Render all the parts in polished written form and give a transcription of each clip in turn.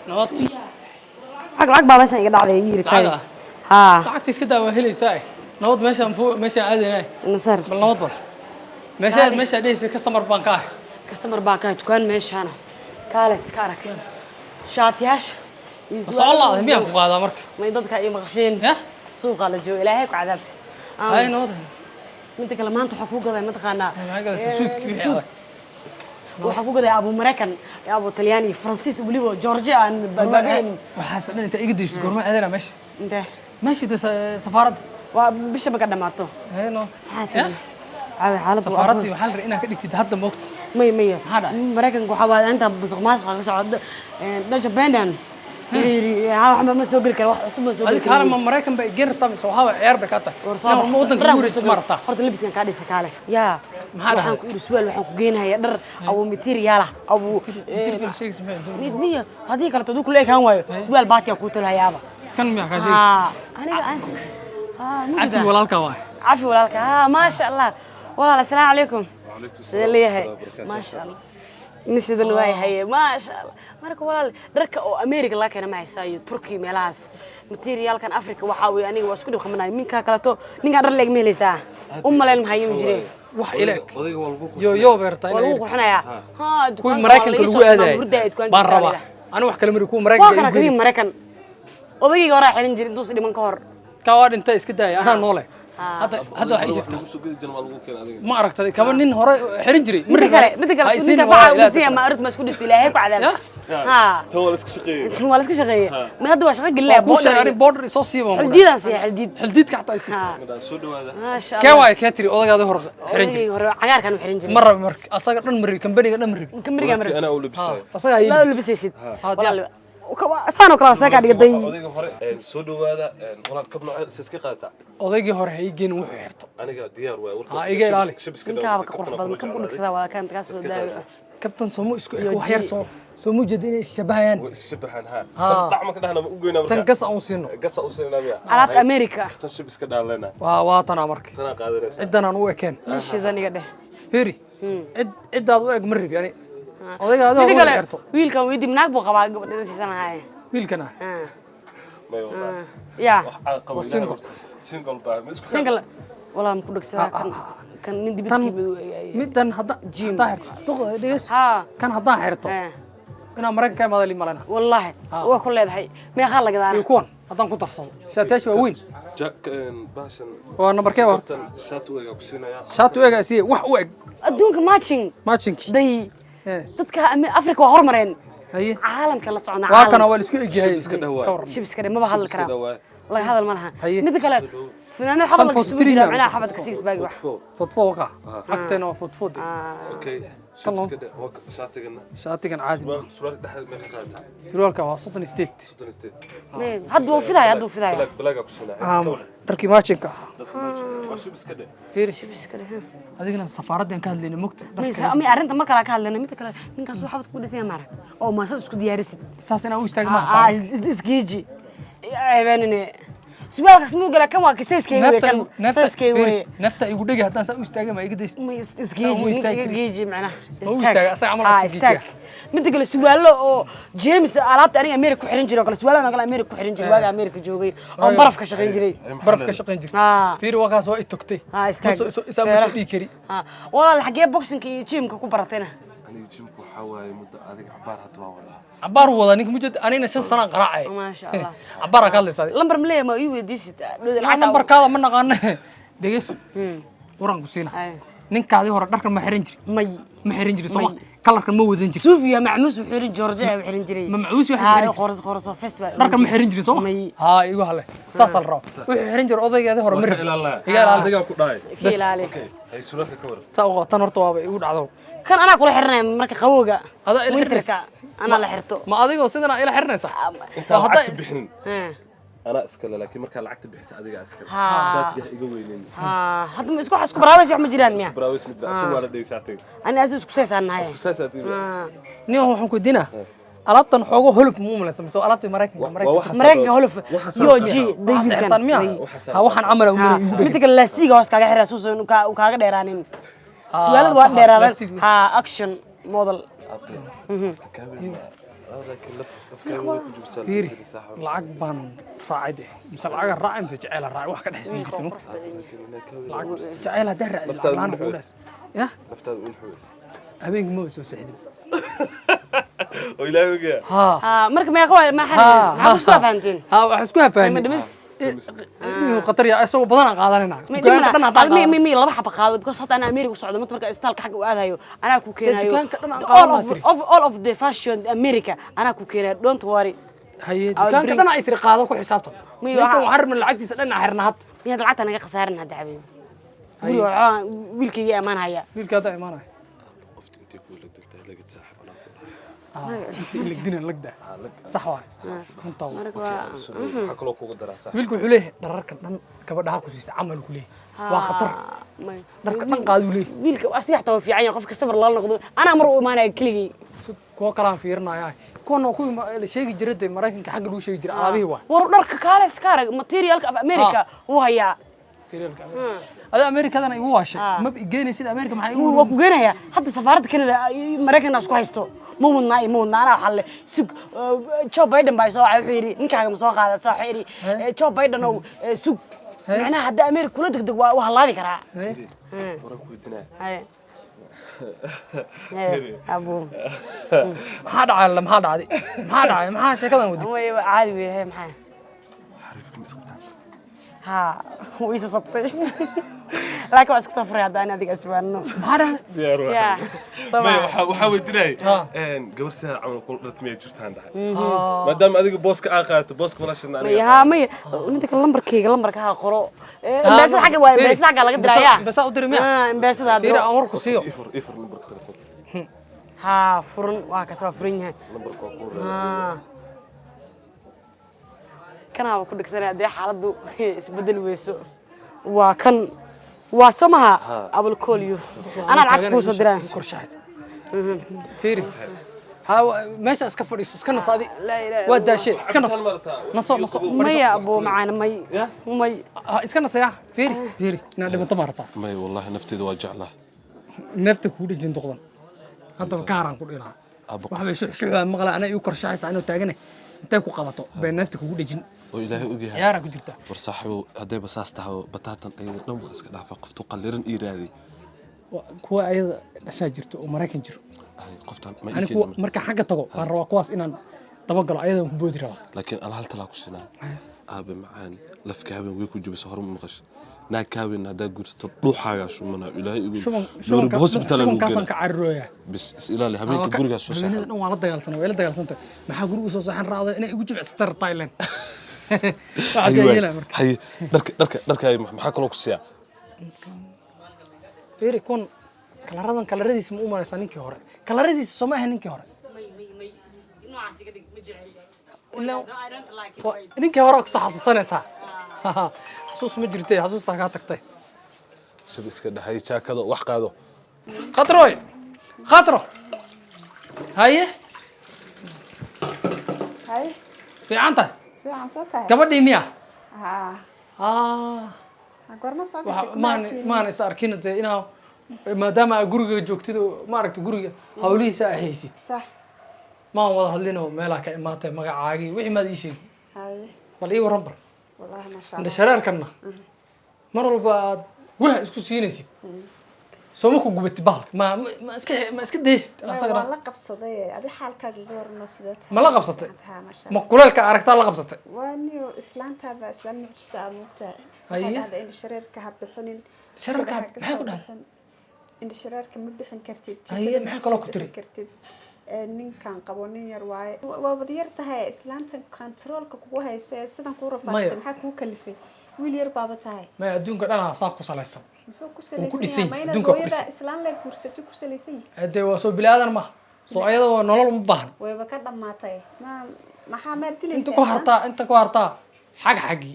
Nabad. Lacag, lacag baa meeshan iga dhacday, yiri. Lacag ah? Haa. Lacagta iska daa, waa helaysaa. Eh, nabad, meeshaan fu meeshaan aadaynaa. Nasar. Bal nabad, bal meesha aad meesha dhehaysa customer baan ka ahay. Customer baan ka dukaan meeshaana, kaale iska arag shaatiyaasha iyo Ma socon laada miyaan ku qaadaa marka? May, dadka iyo maqashiin. Ya. Suuqa la joogo, Ilaahay ku cadaabta. Hay, nabad. Midda kale, maanta waxaa kuu gaday, mataqaanaa? Maxaa gadaysaa? Suudki wixii suud. adag. Waxaa ku gaday abu Maraykan, abu Talyaani iyo Faransiis, weliba Georgia aan baabi'in. Waxaas dhan inta iga daysid, goorma aadana meesha? Intee? Meesha de safaaradda. Waa bisha maka dhamaato. Hay, nabad. Maxaa Ya. tiri? Caawi xaaladdu waa Safaaraddii agost. Waxaa la rabaa inaad ka dhigtid hadda, moogta. May, maya. Maxaa dhacay? Maraykanka waxaa waaye inta musuq maasuqa ka socda. Dhaja Biden wuxuu yidhi waxba ma soo geli kara, wax cusub ma soo geli Adiga kaale, ma Maraykan bay geen rabtaa mise waxaa waay ciyaar bay kaa tahay? War soo Inaa bax. ma waddanka Dharaan ugu ku wareegsid soo ma geli. rabtaa? Horta labiskan kaa dhisa, kaale yaa. Maxaa dhacday? Waxaan ku iri suwaal, waxaan ku geenayaa dhar abu material ah, abu Material sheegaysa maxay? Mid miya, haddii kaleto aduu kula ekaan waayo, suwaal baatiya kuu talahayaaba. Kan miyaa kaa sheegaysa? Haa, aniga aan haa. Cafi. Mujida. Walaalkaa waay. Cafi walaalka. Haa, maasha Allah. Walaal, assalaamu calaykum. Sidee leeyahay? Maasha Allah, nishadan waa haye, maasha Allah. Marka walaal, dharka oo America laga keena ma haysaa iyo Turki meelahaas? Materialkan Africa waxaa weeye aniga waa isku dhib qabanayo. Minkaa kaleto, ninkaan dhar leeg ma helaysaa? U malayn mahayo inuu jireen. Wax ila eg. Odayga waa lagu Yo yo bay rabtaa. Waa lagu Inay qurxinayaa haa. kuwii Dukaanka waa Maraykanka laga lagu soo aadayay hurdaya dukaankiisa. baan rabaa. Waa Ani wax kale mari, kuwa waa Maraykanka kana igu kariim geynaysa. Maraykan odaygayga horaa xiran jiray intuusa dhiman ka hor. Kaa waa dhintay, iska daaya, anaa noole. Hadda waxay sheegtaa. Lagu soo gedi jiray waa lagu keenay adiga. Ma aragtay kaba nin hore xiran jiray? Midda kale Ha isiinin, ninka waa baxa ilaahay ugu siiya dadka. Ma arut ma isku dhistay? Ilaahay ku cadaab. Ya? Haa. Tan waa la iska shaqeeyey. Waa la iska shaqeeyey. Ma hadda waa shaqo Waa gelinaya. kuu sheegay ani, border isoo siiba baan ku dhahay. Xildiidaan siiya, xildiid. Xildiidka xataa isii. Haa. Madaan soo dhawaada. Maasha Kee Allah. waaye kee tiri odagaada hore xiran jiray? Odaygayga hore cagaarkan u xiran jiray. Ma rabi marka, asaga dhan ma rabi, kambaniga dhan ma rabi. Kamriga Wararkii mar anaa u labisayo. Asaga ha la ii labisaysid. Haa, diyaar. Walaal, saan oo kale waa kaa dhigatay. Odayga hore soo dhawaada walaal, kab nooca is iska qaadataa? Odaygii hore ha ii geenin wuxuu xirto. Aniga diyaar waay warka. Ha, iga ilaali. Shabiska. Ninkaaba ka qurux badan kan ku dhigsadaa, waa kan kaas soo Iska daayo. qaadataa. Kabtan soomu isku eg Iyo wax yar G. soo soo jeeda inay ishabahayaan. Way is shabahan, ha. Ha. Tan dacma ka dhahna ma u goynaa marka? Tan gas aan u siino. Gasa u siinaa miya? Alaabta America. Tan shabiska dhaalena. Waa tanaa marka. Tanaa qaadanaysaa. Ciddan aan u ekeen. Nishidan iga dheh. Fiiri, cid ciddaad u eg ma rabi ani, odaygaadi Midda hore kale u xirto. Wiilkan weydii, naag buu qabaa gabadha siisanahay? Wiilkana. May wallahi. Ya. Wax aan qabo. Waa single. Single baa ma isku Single walaa ma ku dhigsadaa kan, kan nin Tan dibadkii buu eegayay. Middan hadda Gym. haddaan xirto, duqda dhegeys. Haa. Kan haddaan xirto inaan Maraykan ka imaada li malena. Wallaahi waa ku leedahay. Meeqaa la gadaana? Iyo kuwan haddaan ku darsado, shaatiyaasha waa weyn. Jack baashan. Waa nambarkee horta? Tan shaati u eg ku siinayaa. Shaati u eg isiye, wax u eg. Adduunka matching. Matchingkii. Day. Dadka Afrika waa hormareen. Haye. Caalamka la socona. Waa kana, waa la isku egyahay. Shib iska dhawaa. Ka warran. Shib iska dhe, maba hadli Shib iska karaa. dhawaa. Laga hadal ma laha. Haye. Midda kale, funaanad xabad Tan la gasho ma 43 jira miyaa? macnaha xabadka six bag wax. 44. Fodfo waqa agteena waa fodfo de. Okay, shib iska dhe, waa shaatigana. Shaatigan caadi maaha. Surwaalka dhexda meeqa qaadataa? Surwaalka waa 38. 38. Hadda wuu fidaya, hadda wuu fidaya. Black, black ku siinaya. Dharkii matchingka ahaa. Waa shib iska dhe. Fiiri. Shib iska dhe. Adigana safaaraddan ka hadlayna, mogta. Maysa may arrinta mar kale ka hadlayna. Midda kale, ninkaas uu xabadka ku dhisan yahay, maaragt oo maasad isku diyaarisid. Saas inaan u istaagi ah. maaha. Isgeeji ceebeenine, surwaalkaas muu gala? Kan waa kisayskeyga wey. Neefta Kan neefta sayskeyga fiiri, wey. Neefta igu dhegi haddaan saa u istaagay, ma iga daysid? Ma Saa isgeeji uma ninka istaagi iga karin. geeji macnaha. Ma u istaaga, asaga camal Ah, iska istaag. geejiya. Midda kale, surwaallo oo James alaabta aniga America ku xiran jiray oo kale, surwaallo kale America ku xiran jiray waaga America joogay oo Waayo. baraf ka shaqayn jiray. Baraf ka shaqayn jirta. Fiiri, waa kaas, waa i togtay. Ah, istaag. Isaa ma soo dhihi kari. Walaal, xagee boxingka iyo gymka ku baratayna? Aniga gymka waxaa waaye muddo adiga cabaar hadda waa wadaa. Cabaar wadaa ninka mujed, anigna 5 sanaan qaraacay. Maasha Allah. Cabaaraa ka hadlaysaa adiga. Lambar ma leeyahay? Ma ii weydiisid dhowda lacagta? Lambarkaada ma naqaane. Dhegeyso, waraan ku siina. Ay. Ninkaadii hore dharkan ma xiran jiri? May. Ma xiran jiri sooma? May. Kalarkan ma wadan jiri? Suufiya macmuus wuxuu xiran, Georgia wuxuu xiran jiray. Ma macmuus waxaas xiran jiray? Qoros qoros fes baa. Dharkan ma xiran jiri sooma? May. Haa, igu hale, saasaa la rabaa. Wuxuu xiran jiray odaygaadii hore ma Waa ka rabin. ilaalnaa. Iga ilaali. Adigaa ku dhahay. Ka ilaali. Okay, hay, surwaalka ka waran? Saa u qabatan horta, waaba igu dhacdo. Kan anaa kula xiranaya marka qabowga. Adaa ila Winterka anaa la xirto. Ma adigoo sidan ila xiranaysaa? Intaan Waa hadda- lacagta bixinin anaa iskale, laakiin markaa lacagta bixisa adigaa iskale. Shaatiga ha iga weynin. Hadda ma isku wax isku baraabays, wax ma jiraan miya? Baraawis mid ba asaga waa la dhigay shaatiga. Ani asi isku seesaanahay. Isku saas adiga. Nin, waxaan ku weydiinaa, alaabtan xoogo holuf ma u malaysa mise waa alaabtii Maraykanka? Waa Maraykanka. waxaas. Maraykanka holuf. Waxaas. Yo G. Waxaas Davidkan. xirtaan miya? Waxaas. Ha, waxaan camal u malay igu. Midda kale, laastiga hoos kaaga xiraa suusan kaaga dheeraanin. Suwaalada waa Sax, dheeraadaan. laastiga. Ha, action model. Qofta kaaweyn. Laakiin lafkaaga way ku jubsaa. Fiiri, lacag baan raacay de, mise lacaga raacay mise jaceyla raacay, wax ka dhexaysa ma jirto, mugta lacag jaceyl haddaa raacday, lacag Naftaada la'aan u kugu naxways. dhaas ya. Naftaada u naxways. Habeenkii ma soo seexdin. Oo Ilaahay ogaa. Ha. Ha, marka meeqa waay? Ha. Maxaa isku fahanteen? Ha, wax isku hafahanay. Ma dhimis? Inuu khatar yahay isagoo badan aan qaadanayna dukaanka dhan haddaan mi qaadan. Mi mi laba xaba qaado, because hadda anaa America u socdo marka istaalka xagga u aadayo anaa ku keenayo. Dukaanka dhan aan All qaadanaa of, tiri. of all of the fashion America anaa ku keenayo, don't worry. Haye, I'll dukaanka dhan ay tiri qaado ku xisaabtan. Miyo ninkan waxaan rabnaa lacagtiisa dhan aan xirna hadda. Miyaad lacagta naga khasaarin hadda, xabiibi? Haye. Guriga waxaa wiilkayga amaan haya. Wiilka hadda imaanaya. Qofta intay ku lagdantahay lagad, saaxib, anaa ku dhahay. Inta lagdina lagda, sax waay, runtaa waay. Marka waa Waxaa kaloo kugu daraa, saaxib. Wiilku wuxuu leeyahay dhararka dhan gabadha ha ku siisa camal ku leeyahay, waa khatar. Dharka dhan qaaduu leeyahay. Wiilka asiga xataa waa fiican yahay, qof kasta lala noqdo, anaa mar u imaanaya keligay. Kuwo kale aan fiirinaya, kuwana waa kuwii la sheegi jiray dee, Maraykanka xagga lagu sheegi jiray alaabihii waay. War dharka kaale iska arag, materialka af America wuu hayaa. Materialka America. Ada Amerikadana igu waashay. Ma igeynaysid Amerika, maxaa igu Waa ku geenayaa hadda safaaradda Canada, Maraykanna isku haysto, ma wadnaa iyo ma wadnaa. Anaa waxaa le sug, Joe Biden baa soo wacay, wuxuu yidhi ninkaaga ma soo qaada soo wuxuu yidhi Joe Biden ow, sug, macnaha hadda America kula degdeg waa halaabi karaa. Waran ku weydiinaya. Haye. Haye, abu. Maxaa dhacay? Maxaa dhacday? Maxaa dhacay? Maxaa sheekadan wadid? Way caadi wey. Haye, maxaa? Xariifka ma isqabtaan? Ha, wuu isa sabtay, laakiin waa isku soo furay hadda ani adiga isbaanno. Maxaa dhacday? Diyaar waa. Ya soo Maya, ma waxaa weydiinayay gabar sidaa camal kula dharta miyay jirtaan dhahay, maadaama adiga booska aa qaadato, booska walaasheedna aniga. Ha, maya, ninta kale lambarkayga, lambarka ha qoro. Embeesada xagga waa embeesada xagga laga dirayaa. Embeesada u diri miya? Embeesada Fiiri, diro. Aan warku siiyo. Ifur, ifur lambarka telefoonka. Ha, furan, waa kas, waa furan yahay. Lambarka waa kuu. Ha. Kanaaba ku dhegsanaya haddii xaaladdu isbedel weyso, waa kan, waa samaha abalkooliyo, anaa lacagta kuu soo diraa. Korshaxaysa. Fiiri, ha, meesha iska fadhiiso, iska naso adi. Laa ilaaha. Waa daashee, iska naso, naso, naso, fadhiiso. Maya, abuu macaan, may. Ya? May. Ha, iska nasaya. Fiiri, fiiri, inaad dhimato ma rabtaa? May, wallahi nafteeda waa jeclaa. Neefta kugu dhejin duqdan haddaba kaaraan ku dhihi lahaa. Aabbo. Waxbay shuxshuxdaa maqla, anaa igu korshaxaysa, anoo taagane intay ku qabato bay neefta kugu dhejin. Oo Ilaahay ogyahay. Ciyaaraa ku jirta. War saaxiibow, haddayba saas tahay, bataatan ayada dhan waa iska dhaafaa, qoftu qalliran ii raadi. Kuwa ayada dhashaa jirto oo Maraykan jiro. Ay, qoftan ma ii Ani keeni kuwa marka. Markaan xagga tago baan rabaa kuwaas inaan dabagalo, ayadan ku boodi rabaa. Laakiin ana hal talaa ku siinaa, aabe macaan. Lafka habeen way ku jubisa hore ma maqasho, naag ka habeen haddaa guursato dhuuxaagaa shumana, Ilaahay igu shuban. Nairobi hospital lagu Shubankaasaan geena. ka cararooyaa. Bis is ilaali habeenka gurigaa soo Habeenada seexan. dhan waa la dagaalsana, way la dagaalsantay. Maxaa guriga soo seexan raacdo inay igu jibcisata Thailand, waxaas Haye yaa waay. yeelaya marka. Haye, dharka maxaa kaloo ku siiyaa? Fiiri, kun kalaradan, kalaradiisa ma u malaysaa ninkii hore? Kalaradiisa soo ma ahayn ninkii hore? Ninkii hore kusoo xasuusanaysaa, xasuus ma jirtay, xasuustaa kaa tagtay. Shab iska dhahay, jaakado wax qaado. Khatroy, khatro, haye. Hay. Fiican tahay? Fiican, soo tahay. Gabadhii miya? Haa. Ah. Goorma soo gashay? Waxa maan maan is arkin dee, inaa maadaama aa guriga joogtid oo maaragta guriga hawlihiisa aa haysid. Sax. Maan wada hadlinoo, meelaa ka imaatay, magacaagii wixii maad ii sheegin. Haye. Bal ii warran bar. Wallahi maasha Indha Allah. shareerkanna mar walba aad wah isku siinaysid, sooma ku gubatid bahalka? Ma iska daysid? Maya, asagana waa la qabsaday. Adi xaalkaaga iga warano, sidee tahay? Ma la qabsatay? Haa, maasha Ma Allah. kuleelka aragtaa la qabsatay? Waa niyo, islaantaada islaan mucjisa aa moogtahay. Haye. Waxay dhahdaa indha shareerka ha bixinin. Shareerka Jikada ha maxay ku kasoo dhahday? bixin. Indha shareerka ma bixin kartid. Haye, Jikada maxay ma kaloo kasoo ku tiri? bixin kartid. Ninkan qabo nin yar waaye. Waa wada yar tahay islaantan controlka kugu haysa ee sidan kuu Maya. rafaadsan, maxaa kugu kalifay? Wiil yar baaba tahay. Maya, adduunka dhanaa saa ku salaysan. Muxuu ku Wuu ku salaysan dhisan yahay? Ma yahay, inaad adduunka ku hooyada dhisan. islaan la guursato ku salaysan yahay? Dee waa soo bini aadan maaha, soo ayada waa nolol uma baahna. Wayba ka dhamaatay, ma maxaa maad dilaysaa Inta ku islaan? hartaa, inta ku hartaa xag xaggii.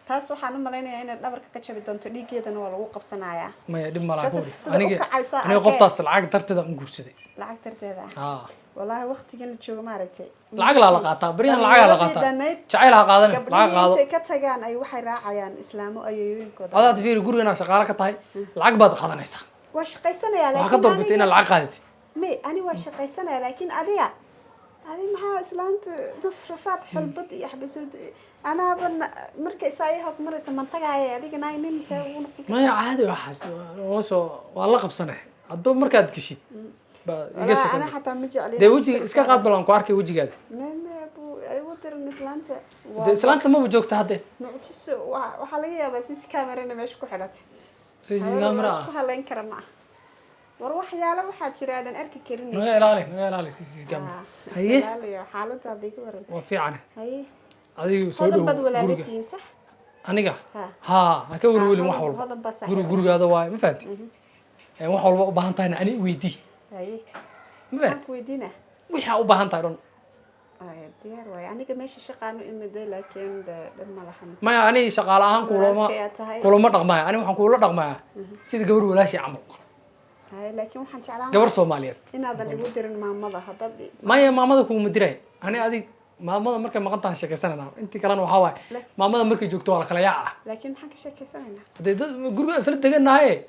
Taas waxaan u malaynayaa inay dhabarka ka jabi doonto, dhiiggeedana waa lagu qabsanayaa. Maya, dhib malaa. Kaas Ka sida u aniga kacaysa aniga arkee. qoftaas lacag darteeda un guursaday. Lacag darteeda ah? Haa. Wallaahi waqtigan la joogo maaragtay. Lacag laa la qaataa baryahan, lacagaa la qaataa. Dhanayd, Jacayl ha qaadanin, lacag gabdhihii qaado. intay ka tagaan ay waxay raacayaan islaamo ayeeyooyinkooda. Adaad fiiri, guriga inaad shaqaale ka tahay, lacag baad qaadanaysaa. Waa shaqaysanayaa. Waxaa ka doorbitay inaad lacag qaadatid. May, ani waa shaqaysanaya, laakiin adiga Adi maxaa islaanta naf rafaad xulbad iyo xabasuud anaaba marka isaayahood marayso mantagaaya, adiga naay nin see ugu noqon? Maya, caadi waxaas nolosha waa la qabsanay. Hadba markaad geshid baa iga Walaa shekan. ana xataa ma jecli. Dee wejiga iska qaad, bal aan ku arkay wejigaada. Me bu igu diran islaanta. Dee islaanta maba joogta hadde. Mucjiso. Waxaa laga yaabaa CC camerana meesha ku xidhatay. CC camera ah? Isku halayn kara ma aha. War waxyaalo waxaa jira aadan arki karin. Naga ilaali, naga ilaali CC camera. Haye. Ilaaliyo xaaladaada, iga waran. Waa fiicane. Haye. Adigu soo Hodan dhow baad guriga. walaalatihiin, sax? Aniga? Ha. Haa, ha ka welwelin wax Hodan- walba. Hodan baa saaxiib. Guri gurigaada waaye, ma fahanti? Wax walba u baahan tahayna ani weydii. Haye. Ma Maxaan fahanti? ku weydiinaa? Wixii aa u baahan tahay dhan. Ay, diyaar waaye. Aniga meesha shaqaanu imiday, laakiin de dhib ma lahan. Maya, ani shaqaale ahaan kulama Walaalkay aad tahay. kulama dhaqmaya. Ani waxaan kuula dhaqmayaa sida gabar walaashii camal. Haye, laakiin waxaan jeclaan Gabar Soomaaliyeed. inaadan igu dirin maamada haddaad Maya, maamada kuguma diray ani. Adig maamada markay maqan tahan sheekaysanayna, intii kalena waxaa waaye maamada markay joogto waa la kala yaaca. Laakiin maxaan ka sheekeysanaynaa? Dee dad guriga isla deganahay,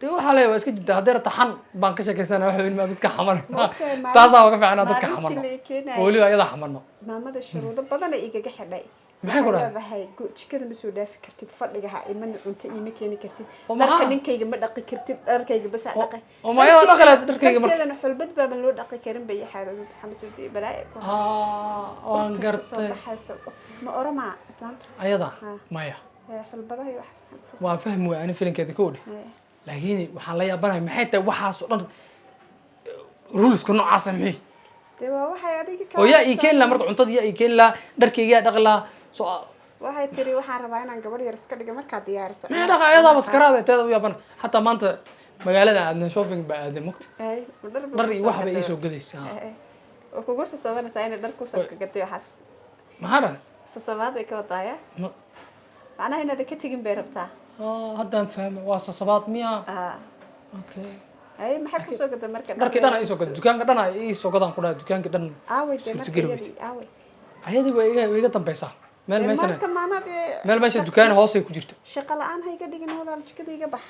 dee waxaa leeyahay waa iska jirta. Haddii rabta xan baan ka sheekaysanaya, waxa weyn maa dadka xaman. Ma ogtahay Taasaa ka fiican dadka maalintii xamano. la keenayay? Oo weliba ayada xamano. Maamada shuruudo badan ay igaga xidhay. Maxay ku Waxay dhahay? leedahay jikada ma soo dhaafi kartid, fadhiga ha imana, cunto iima keeni kartid, Oo dharka maxaa? ninkayga ma dhaqi kartid, dharkayga bas dhaqay. Oo ma ayada dhaqi lahayd dharkayga marka? Dharkeedana xulbad baaban loo dhaqi karin bay xaalad xamasuudi balaayo ku Aa, waan urta kasoo gartay. baxaysa. Ma oramaa islaamtu? Ayada? Ha. Maya. Ee, xulbadaha iyo waxaas maxaa ku Waan fahmi waay ani filinkeeda ka odhe. Ee. Laakiin waxaan la yaabanahay maxay tahay waxaas oo dhan, ruleska noocaasa maxay? Dee waa waxay adiga Oo yaa ii keeni lahaa marka cuntada, yaa ii keeni lahaa dharkayga, yaa dhaqi lahaa soo? Waxay tiri waxaan rabaa inaan gabadh yar iska dhigo markaad diyaariso. Maxay dhaqa ayadaa baskaraada teeda u yaabana. Xataa maanta magaalada aadna, shopping baa aadnay, mugta. Ay, ma dhar Dhar iyo kusoo wax bay gaday? ii soo gadaysaa. Ee, oo kugu sasabanaysaa inay dhar kusoo gagatay waxaas. Maxaa dhahay? Sasabaad ay ka wadaaya. Macnaha inaad ka tegin bay rabtaa. Ah, haddaan fahmay, waa sasabaad miya? Ah. Okay. Ay, maxay kusoo gaday marka? Dharkii dhan aa ii soo gaday, dukaanka dhan aa ii soo gadaan ku dhahay, dukaanka dhan. Aaway dee marka Suurtageli weyse. iyadii aaway? Ayadii waa iga dambaysaa meel Dee meeshana marka maanad meel meesha dukaan hoosay ku jirta. Shaqo la-aan ha iga dhigin walaal, jikada iga bax.